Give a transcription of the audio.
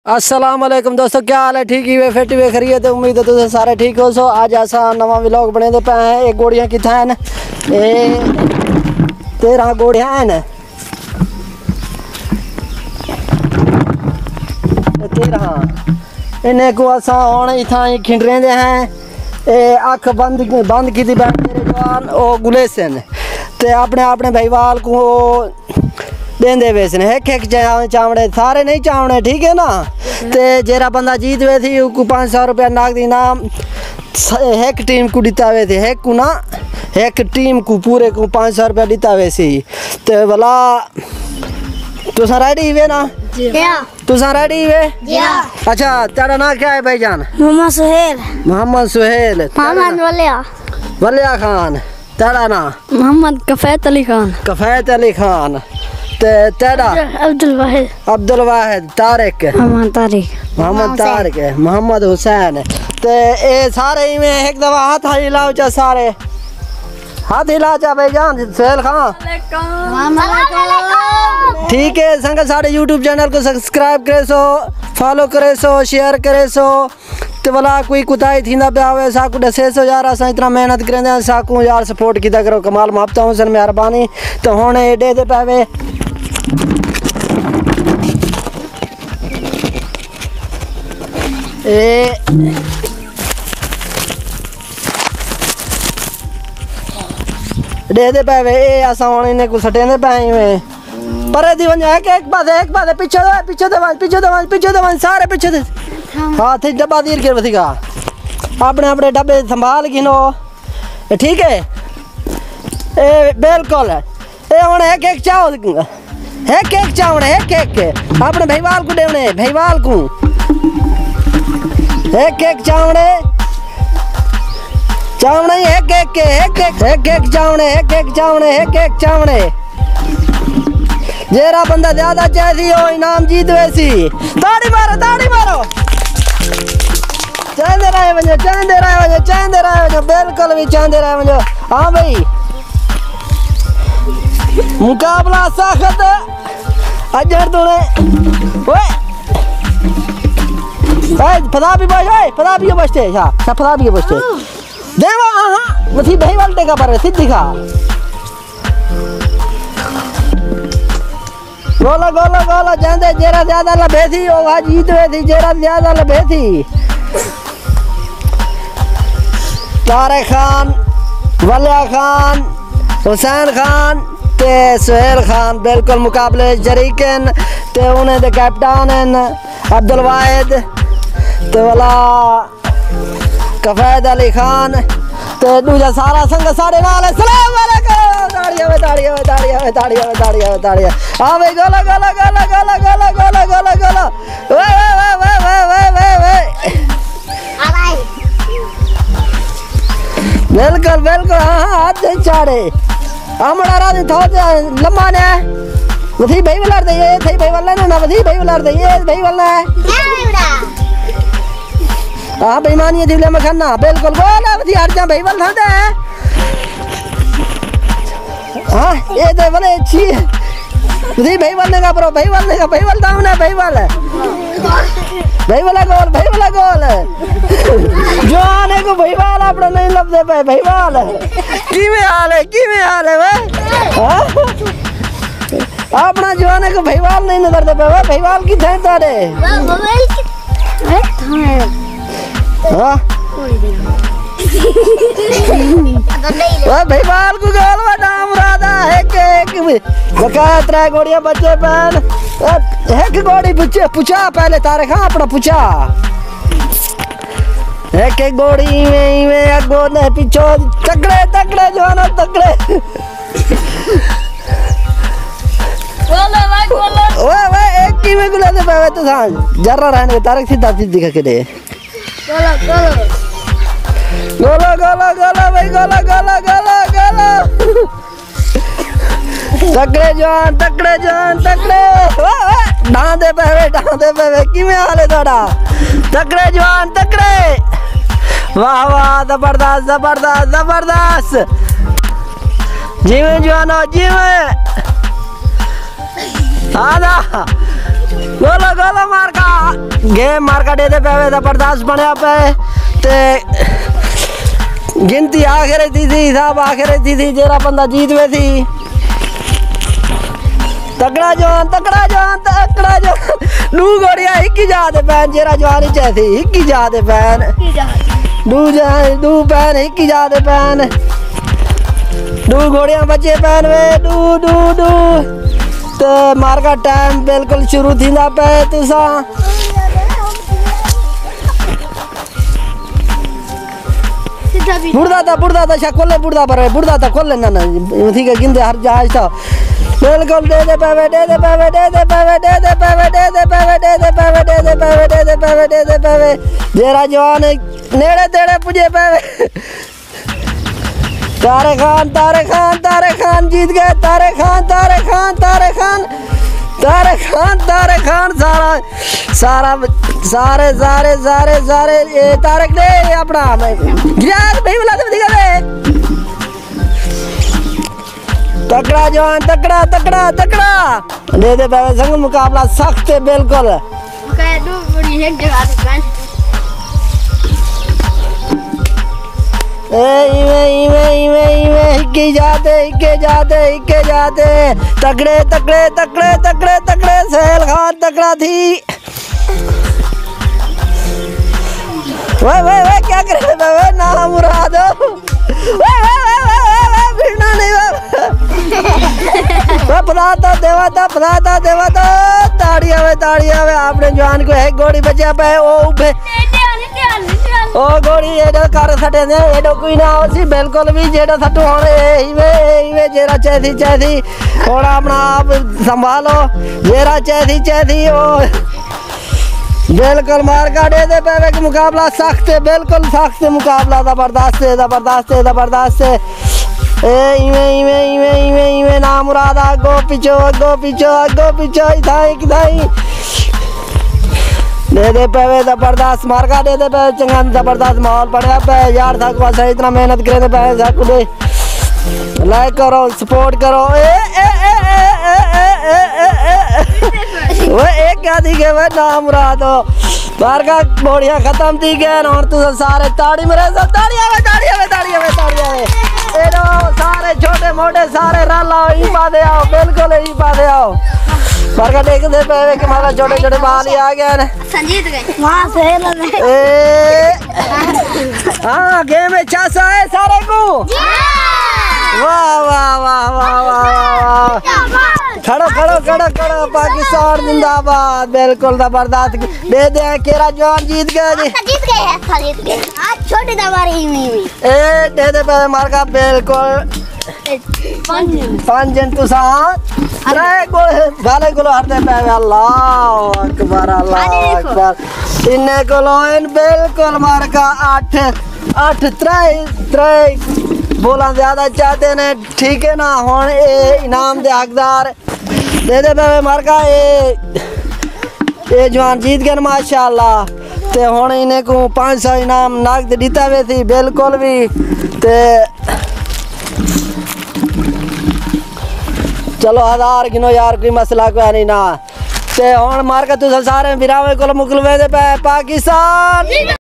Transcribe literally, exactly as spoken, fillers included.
السلام علیکم دوستو، کیا حال ہے؟ ٹھیک ہی وے، فٹ ہی وے، خیریت ہے؟ امید ہے تساں سارے ٹھیک ہوسو۔ اج اساں نواں ولاگ بݨیندے پئے ہیں۔ اے گوڑیاں کتھاں ہن؟ اے تیرہ گوڑیاں ہن۔ اے تیرہ۔ انہیں کوں اساں ہݨ اتھاں ہی کھنڈریندے ہیں۔ اے اکھ بند، بند کیتی ٻہن میرے جوان، او گلیسن۔ تے اپݨے، اپݨے بھائیوال کوں او ݙیندے ویسن۔ ہک ہک چا-، چاوݨے، سارے نہیں چاوݨے، ٹھیک ہے نا؟ تے جیڑھا بندہ جیت ویسی، اوکوں پنج سو روپیہ نقد انعام س-، ہک ٹیم کوں ݙتا ویسی، ہک کوں نا، ہک ٹیم کوں، پورے کوں پنج سو روپیہ ݙتا ویسی۔ تے ولا، تساں ریڈی وے نا؟ جی۔ ہاں۔ تساں ریڈی وے؟ جی ہاں۔ اچھا، تیݙا ناں کیا ہے بھائی جان؟ محمد سہیل۔ محمد سہیل۔ محمد ولیہ۔ ولیہ خان۔ تیݙا ناں؟ محمد کفایت علی خان۔ کفایت علی خان۔ تے تیݙا؟ عبد-، عبدالواحد۔ عبدالواحد۔ طارق؟ محمد طارق۔ محمد محمد حسین۔ طارق۔ محمد حسین۔ تے اے سارے ایویں ہک دفعہ ہتھ ہلاؤ چا سارے۔ ہتھ ہلا چا بھائی جان، سہیل خان۔ السلام علیکم۔ ٹھیک ہے سنگت، ساݙے یوٹیوب چینل کوں سبسکرائب کریسو، فالو کریسو، شیئر کریسو۔ تے ولا کوئی کوتاہی تھیندا پیا ہووے، ساکوں ݙسیسو یار، اساں اتنا محنت کریندے ہیں، ساکوں یار سپورٹ کیتا کرو، کمال محبتاں ہوسن، مہربانی۔ تے ہݨ اے ݙیہدے پئے وے۔ اے ݙیہدے پئے وے، اے اساں ہݨ انہیں کوں سٹیندے پئے ہیں۔ پرے دی ونڄ، ہک، ہک پاسے، ہک پاسے، پچھے دے، پچھے دے ونڄ، پچھے دے ونڄ، پچھے دے ونڄ، سارے پچھے دے۔ ہاں، تھئی ݙبہ دیر کے وسی گا۔ اپݨے، اپݨے ݙبے سنبھال گھنو۔ اے ٹھیک ہے؟ اے بالکل۔ اے ہݨ ہک، ہک چاؤ، ہک، ہک چاوݨے، ہک، ہک۔ اپݨے بھائیوال کوں ݙیوݨے، بھائیوال کوں۔ ہک، ہک چاوݨے۔ چاوݨے ہک، ہک، ہک، ہک، ہک، ہک چاوݨے، ہک، ہک چاوݨے، ہک، ہک چاوݨے۔ جیڑھا بندہ زیادہ چاہسی، او انعام جیت ویسی۔ تاڑی مارو، تاڑی مارو۔ چاہندے رہے ونڄو، چاہندے رہے ونڄو، چاہندے رہے ونڄو، بالکل وی چاہندے رہے ونڄو۔ ہاں بھائی، مقابلہ سخت۔ اڄݨ توڑے۔ اوئے۔ اوئے، پھدا بھی بچ، اوئے، پھدا بھی بچتے، ہاں، پھدا بھی بچتے۔ دیوا، ہاں، ہاں، وسی بھائی والے کا پر، سیدھی کا۔ گولا، گولا، گولا، جاندے جیڑھا زیادہ لبھیسی، او آ جیت ویسی، جیڑھا زیادہ لبھیسی۔ طارق خان، ولیہ خان، حسین خان تے سہیل خان بالکل مقابلے شریک ہن تے انہیں دے کیپٹن ہن عبدالواحد تے ولا کفید علی خان تے ݙوجھا سارا سنگت ساݙے نال ہے۔ السلام علیکم۔ تاڑیاں وے، تاڑیاں وے، تاڑیاں وے، تاڑیاں وے، تاڑیاں وے، تاڑیاں۔ آ وے، گولا، گولا، گولا۔ وے، وے، وے۔ بالکل، بالکل، ہاں، ہاں، ہتھ دے چاڑے۔ آمڑا راہ دی تھو تے لمبا نے۔ وسی بھائی ولر دے، اے تھئی بھائی ولر نے، نہ وسی بھائی ولر دے، اے بھائی ولر ہے۔ ہاں، بےایمانی دی لے مکھنا، بالکل، گول ہے، وسی ہر جا بھائی ول تھا دے۔ ہاں، اے تے ولے چھی۔ وسی بھائی ول نے کا برو، بھائی ول نے کا، بھائی ول داؤں نے، بھائی ول۔ بھائی والا گول، بھائی والا گول۔ جوان ہے کو بھائی والا اپنا نہیں لبھدے پئے، بھائی والا۔ کیویں حال ہے، کیویں حال ہے وے؟ ہاں؟ اپنا جوان ہے کو بھائی والا نہیں نظردے پئے وے، بھائی والا کتھے ہیں تہاݙے؟ ہاں؟ اے بھائی وال کو گول وڈا مراد ہے کہ ایک بقایا ترے گوڑیاں بچے پین۔ ایک گوڑی پچھے، پچھا پہلے طارق خان اپنا پچھا۔ ایک ایک گوڑی ایویں، ایویں اگو نے پچھو۔ تکڑے، تکڑے جوانا، تکڑے۔ اوئے، اوئے، ایک کیویں گلے دے پے تو سان۔ جرا رہنے طارق سیدھا سیدھی کھا کے دے۔ گولو، گولو۔ گولو، گولو، گولو، بھائی، گولو، گولو، گولو، گولو۔ تکڑے جوان، تکڑے جوان، تکڑے۔ واہ، واہ۔ ڈھاندے پے وے، ڈھاندے پے وے۔ کیویں حال ہے تہاݙا؟ تکڑے جوان، تکڑے۔ واہ، واہ، زبردست، زبردست، زبردست۔ جیویں جوانو، جیویں۔ آ جا۔ گولو، گولو مار کا۔ گیم مارکا ݙیہدے پئے وے، زبردست بݨیا پئے۔ تے گنتی آخر اچ تھی سی، حساب آخر اچ تھی سی، جیڑھا بندہ جیت ویسی۔ تکڑا جوان، تکڑا جوان، تکڑا جوان۔ ݙو گھوڑیاں ہکی جاہ تے پئن، جیڑھا جوان اچ ہے سی، ہکی جاہ تے پئن۔ ݙو جاہ، ݙو پئن، ہکی جاہ تے پئن۔ ݙو گھوڑیاں بچے پئن وے، ݙو، ݙو، ݙو۔ تے مارکا ٹائم بالکل شروع تھیندا پئے تساں۔ سدھا بھی۔ بڑدا تا، بڑدا تا، شا کھولے بڑدا پر، بڑدا تا کھولے نہ، نہ، تھی کہ گندے ہر جہاز تا۔ بالکل ݙیہدے پئے وے، ݙیہدے پئے وے، ݙیہدے پئے وے۔ جیڑھا جوان نیڑے تیڑے پڄے پئے وے۔ طارق خان، طارق خان، طارق خان جیت ڳئے۔ طارق خان، طارق خان، طارق خان، طارق خان، طارق خان، سارا، سارا، سارے، سارے، سارے، سارے، اے طارق نے اپݨا گریز بھئی ملا دے ودی ڳئے۔ تکڑا جوان، تکڑا، تکڑا، تکڑا۔ ݙیہدے پئے وے سنگ، مقابلہ سخت ہے بالکل۔ مکائے ݙو بڑی ہک جگہ تے پہنچ۔ اے ایویں، ایویں، ایویں، ایویں، ہکی جاہ تے، ہکے جاہ تے، ہکے جاہ تے۔ تکڑے، تکڑے، تکڑے، تکڑے، تکڑے، سہیل خان تکڑا تھی۔ وے، وے، وے، کیا کرے پئے وے؟ نا مراد۔ وے، وے، وے، بھیڑنا نہیں وے۔ وے، پدا تا دیوا تا، پدا تا دیوا تا۔ تاڑی آوے، تاڑی آوے۔ اپݨے جوان کوں ہک گھوڑی بچیا پئے، او اُبھے۔ او گھوڑی ایݙو کر سٹے نے، ایݙو کوئی نہ ہوسی، بالکل بھی جیڑھا سٹو ہݨ اے ہی وے، اے ہی وے، جیڑھا چیسی، چیسی۔ ہݨ اپݨا آپ سنبھالو، جیڑھا چیسی، چیسی، او۔ بالکل مارکا ݙیہدے پئے وے کہ مقابلہ سخت ہے، بالکل سخت ہے مقابلہ، زبردست ہے، زبردست ہے، زبردست ہے۔ اے ایویں، ایویں، ایویں، ایویں، ایویں، نا مراد اڳوں پچھوں، اڳوں پچھوں، اڳوں پچھوں، اتھائیں، اتھائیں۔ ݙیہدے پئے وے زبردست مارکا، ݙیہدے پئے چنڳا زبردست ماحول بݨیا پئے یار، ساکوں اساں اتنا محنت کریندے پئے، ساکوں ݙے۔ لائک کرو، سپورٹ کرو۔ اے، اے، اے۔ اوئے، اے کیا تھی ڳئے وے نا مراد؟ مارکا گھوڑیاں ختم تھی ڳئین، ہݨ تساں سارے تاڑی مریسو، تاڑی آوے، تاڑی آوے، تاڑی آوے، تاڑی آوے۔ ایݙو سارے چھوٹے موٹے سارے رل آؤ، ایں پاسے آؤ، بالکل ایں پاسے آؤ۔ مارکا ݙیہدے پئے وے کہ مارکا چھوٹے چھوٹے ٻال ہی آ ڳئین۔ سنجیت ڳئے۔ وہاں سے لگے۔ اے۔ ہاں، گیم اچ چس آئے سارے کوں۔ جی۔ واہ، واہ، واہ۔ کھڑو، کھڑو، کھڑو، کھڑو، پاکستان زندہ باد، بالکل زبردست۔ ݙیہدے ہیں کیڑھا جوان جیت ڳئے جی۔ جیت ڳئے، جیت ڳئے۔ آج چھوٹی دماری ہوئی ہوئی۔ اے ݙیہدے پئے مارکا بالکل۔ پنج۔ پنج ہن تساں۔ ترے گول، بھالے گول ہٹدے پئے۔ اللہ اکبر، اللہ اکبر۔ انہیں کولوں ہن بالکل مارکا اٹھ، اٹھ، ترے، ترے بولاں زیادہ چاہندے نے، ٹھیک ہے نا؟ ہݨ اے انعام دے حقدار ݙیہدے پئے مارکا، اے، اے جوان جیت ڳئے ماشاءاللہ۔ تے ہݨ انہیں کوں پنج سو انعام نقد ݙتا ویسی، بالکل بھی۔ تے چلو ہزار گھنو یار، کوئی مسئلہ کوئی نہیں نا۔ تے ہݨ مارکا تساں سارے بھراواں کول مکلویندے پئے پاکستان۔